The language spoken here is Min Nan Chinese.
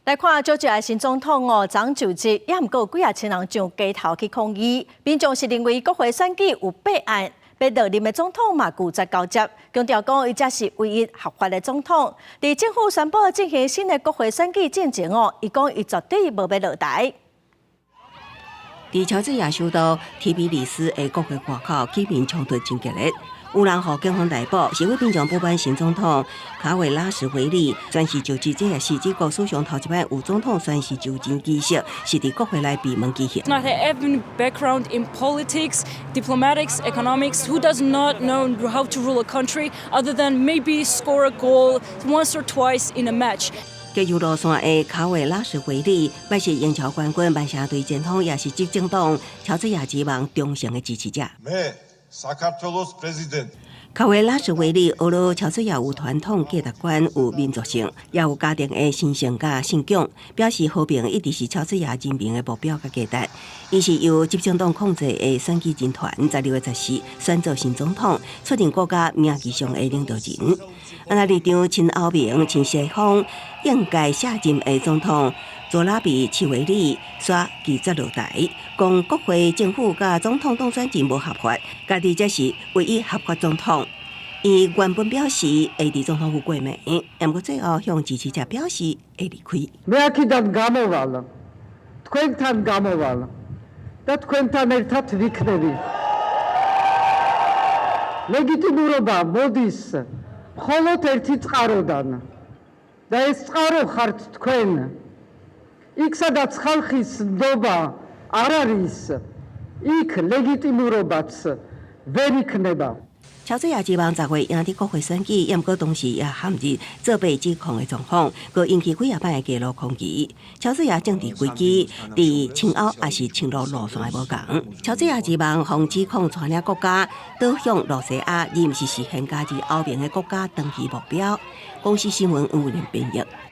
來看喬治亞新總統哦，昨就職，也毋過有幾仔千人上街頭去抗議，民眾是認為國會選舉有弊案，欲落任的總統嘛拒絕交接，強調講伊才是唯一合法的總統。佇政府宣布進行新的國會選舉進前哦，伊講伊絕對無欲落台。佇喬治亞首都提比里斯的國會外口，居民衝突真激烈，有人予警方逮捕，示威民眾不滿新總統卡維拉什維利宣誓就職，這也是這國史上頭一擺有總統宣誓就職儀式，是佇國會內閉門舉行。 Not have any background in politics, diplomatics, economics, who does not know how to rule a country other than maybe score a goal once or twice in a match. 極右路線的卡維拉什維利，捌是英超冠軍曼城隊前鋒，也是執政黨喬治亞之望忠誠的支持者。 მე საქართველოს პრეზიდენტი. 卡維拉什維利學了喬治亞有傳統價值觀，有民族性，也有家庭的神聖佮信仰，表示和平一直是喬治亞人民的目標佮價值。伊是由執政黨控制的選舉人團，12月14選做新總統，出任國家名義上的領導人。啊，那立場親歐盟、親西方、應屆卸任的總統佐拉比切維利煞拒絕落台，講國會、政府佮總統當選人無合法，家己才是唯一合法總統。伊原本表示會佇總統府過暝，毋過最後向支持者表示會離開。 მე აქედან გამოვალ, თქვენთან გამოვალ და თქვენთან ერთად ვიქნები. ლეგიტიმურობა მოდის მხოლოდ ერთი წყაროდან და ეს წყარო ხართ თქვენ. იქ, სადაც ხალხის ნდობა არ არის, იქ ლეგიტიმურობაც ვერ იქნება. 喬治亞之望10月贏得國會選舉，也毋過當時也陷入作弊指控的狀況，閣引起幾仔擺的街路抗議。喬治亞政治危機佇親歐抑是親俄路線的無仝。喬治亞之望予指控帶領國家倒向露西亞，而毋是實現加入歐盟的國家長期目標。公視新聞黃偉玲編譯。